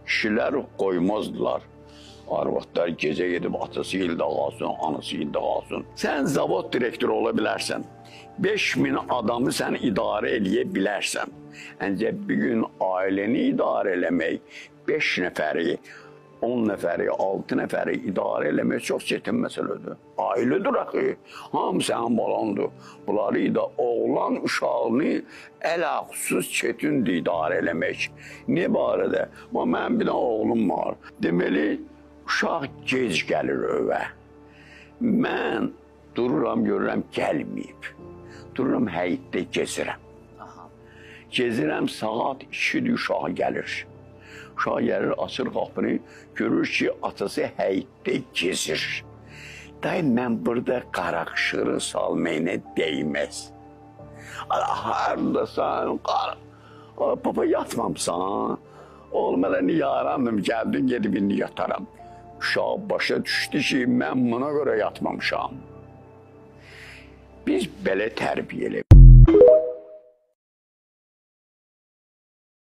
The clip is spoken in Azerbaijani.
Kişilər qoymazdılar. Arvadlar gecə gedib atası ildə qalsın, anası ildə qalsın. Sən zavod direktoru ola bilərsən. 5000 adamı sən idarə eləyə bilərsən. Ancaq bir gün ailəni idarə eləmək, 5 nəfəri, 10 nəfəri, 6 nəfəri idarə eləmək çox çətin məsələdir. Ailədir axı. Hamı sənin balandır. Bunları da oğlan uşağını ələxüsus çətindir idarə eləmək. Nə barədə? Amma mənim bir dənə oğlum var. Deməli, uşaq gec gəlir evə. Mən dururam, görürəm, gəlməyib. Dururam, həyətdə gezirəm. Aha. Gezirəm, saat 2-dir uşaq gəlir. Uşaq gəlir, açır qapını, görür ki, atası həyətdə gezir. Dayı, mən burada qaraqşırı salmayına dəyməz. Hardasan, qara. Baba, yatmamsan. Oğlum, hələ niyarandım, gəldin, gedib indi yataram. Uşaq başa düşdü ki, mən buna görə yatmamışam. Biz belə tərbiyə elədik.